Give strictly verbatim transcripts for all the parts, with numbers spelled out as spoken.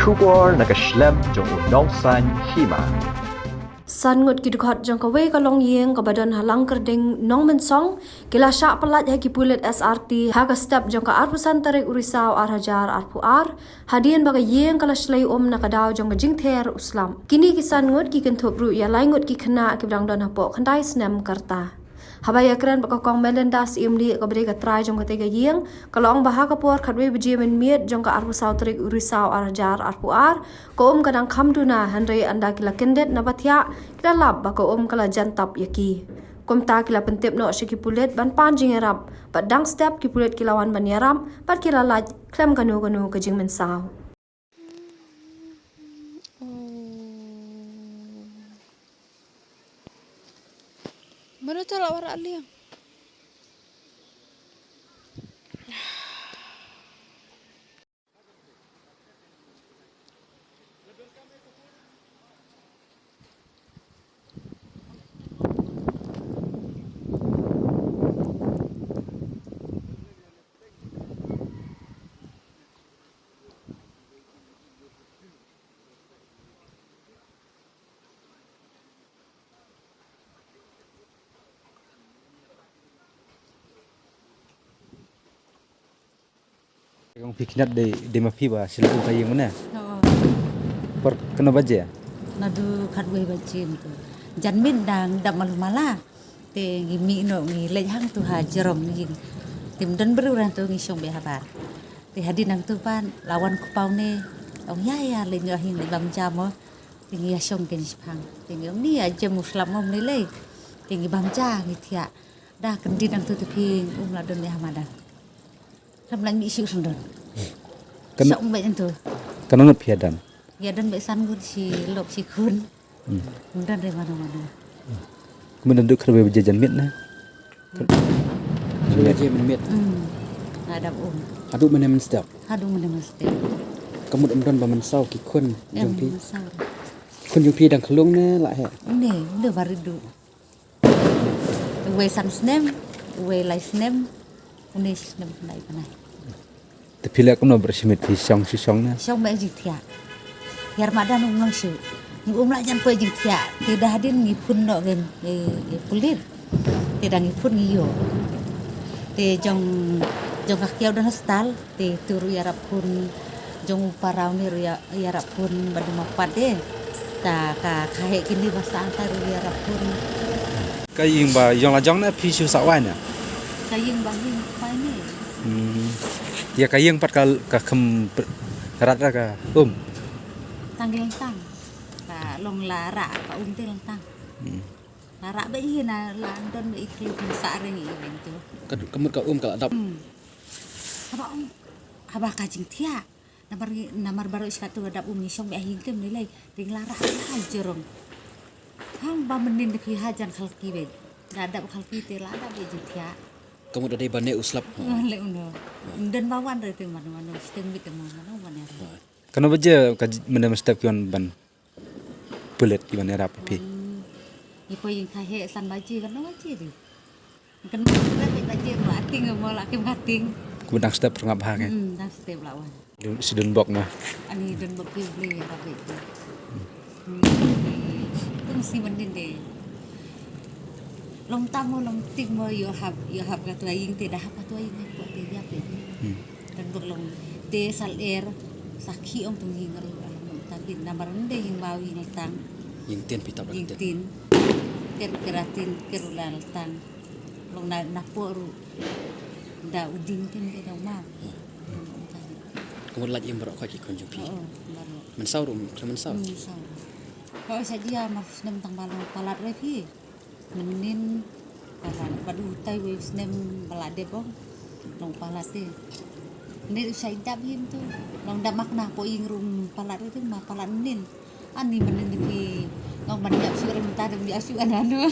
Khubor na ka shlem jong u nongsaiñ hima. San ngut ki dkhot jong kawei ka longïing kaba don ha Langkyrding, Nongmynsong, ki la shah pyllait ha ki pulit S R T ha ka step jong ka arphew san tarik u Risaw ar hajar arphew ar, hadien ba ka ïing ka la shlei um na ka daw jong ka jingther u slap. Kine ki san ngut ki kynthup ruh ïa lai ngut ki khynnah kiba dang don hapoh khyndai snem ka rta. Haba ïakren bad ka Kong Melinda Syiemlieh kaba dei ka trai jong katei ka ïing, ka la ong ba ha ka por khatwei baje mynmiet jong ka arphew saw tarik u Risaw ar hajar arphew ar, ka um ka dang kham duna, hynrei ynda ki la kyndit na ba thiah, ki la lap ba ka um ka la jan tap ïa ki. Kumta ki la pyntip noh sha ki pulit ban pan jingïarap, bad dang step ki pulit ki la wan ban ïarap, bad ki la lait khlem kano kano ka jingmynsaw. Mano ta la warah liang? Kong phi kynjat dei, dei ma phi ba shu la um ka ïing mane? Oo. Por kano baje? Naduh khatwei baje mynta. Janmiet dang dap malu mala. Te ngi mih noh ngi leit hangtu ha jrong ïing. Te ym don briew hangtu, ngi shong beit habar. Te hadien nangtu pat la wan kpa une. Ong ïa ïa leit noh ha ïing leit bam ja mo. Te ngi ïa shong kein shaphang. Te ngi ong ni ïa jem u slap mo, ym lei lei. Te ngi bam ja ngi thiah. Da kyndit nangtu te phi, um la don ïa ha madan. Khlem lait mih shuh sngewdon. Kan- Shah um beit nangtu. Kano ngut phi ïa don? Ïa don beit san ngut, shi lok shi khun. Hmm. Ym don re mano mano. Kumno don, duh khatwei baje janmiet ne? Khatwei baje mynmiet. Hmm. Nga dap um. Haduh mynne mynstep? Haduh mynne mynstep. Ka mut ym don ba mynsaw ki khun jong phi? Em, mynsaw. Ki khun jong phi dang khyllung ne la heh? Ne, ne barit duh. Uwei san snem, uwei lai snem, une shi snem khyndai khyndai. Te phi leh kumno ba shimet phi shong shi shong ne? Shong beit jingthiah. Ïar madan um long shuh. Ngi um lah jan poi jingthiah. Te da hadien ngi phone noh ngi, ngi, ngi pulit. Te da ngi phone ngi ïoh. Te jong, jong ka kiaw don hostel. Te tu ruh ïarap phone jong u para une ruh ïa, ïarap phone ba dei ma u pat de. Ta ka, ka heh kine ba sah ta ruh ïarap phone. Ka ïing ba ïong la jong ne phi shu sah wai ne? Ka ïing ba ïing wai ne. Hmm. Ïa ka ïing pat ka, ka kham rat ka um. Tang leng tang. Ka long la rah ka um te leng tang. Hmm. La rah beit hi na la don beit i khlem sah reng i beit tu. Ka, ka mut ka um ka la dap. Hmm. Haba um, haba ka jingthiah. Namar ngi, namar baroh shi katto ka dap um ngi shong beit ha ïing khlem lei lei. Te ngi la rah ha jrong. Hang ba mynnin te phi ha jan khalki beit. Da dap khalki te la dap beit jingthiah. Ka mut da dei ba ne u slap. Leh uno. Ym don ba wan re te mano mano shiteng beit te mano mano wan re. Kano baje ka j-, mynne mynstep ki wan ban pulit ki ban ïarap ïa phi? Hmm. Ngi poi ïing ka heh san baje, kano baje de. Kano baje, baje ba ting mo la kim ka ting. Kumba dang step rngap ha ke? Hmm, dang step la wan. Dun, shi dun bok ma. Ani dun bok ki Blei ïarap ïa ki. Hmm. Kum shi mynnin de. Long tam mo long ting mo ïoh hap, ïoh hap ka tu ïing te da hap ka tu ïing ko te ïa pe. Hmm. Kan bok long te sal er sakhi ong tung ïing ruh, ah, ta kin namar nde ïing baw ïing tang. Ïing tin phi tap ïing tin. Ter keratin kerula tang. Long na, na po ruh. Da u ding tin te da u ma. Hmm. Ka mut lait ïing baroh ka ki khun jong phi. Oh, baroh. Mynsaw ruh, khlem mynsaw. Hmm, mynsaw. Ko sa jia ma snem tang ba long palat re phi. Mynnin palat, bad utai wei snem palat dep ong. Long palat te. Ni u shai dap him tu. Long dap mak na po ïing rum palat tu ma palat nin. Ani mynnin ki long ban ïap shu rum ta dam ïap shu anano.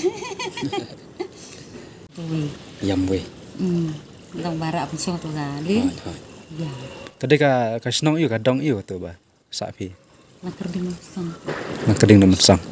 Tu wei. Ïam wei. Hmm. Long bara pun song tu kali. Hoi, hoi. Ya. Ka dei ka, ka shnong ïu, ka dong ïu tu ba. Sah phi. Langkyrding Nongmynsong. Langkyrding Nongmynsong.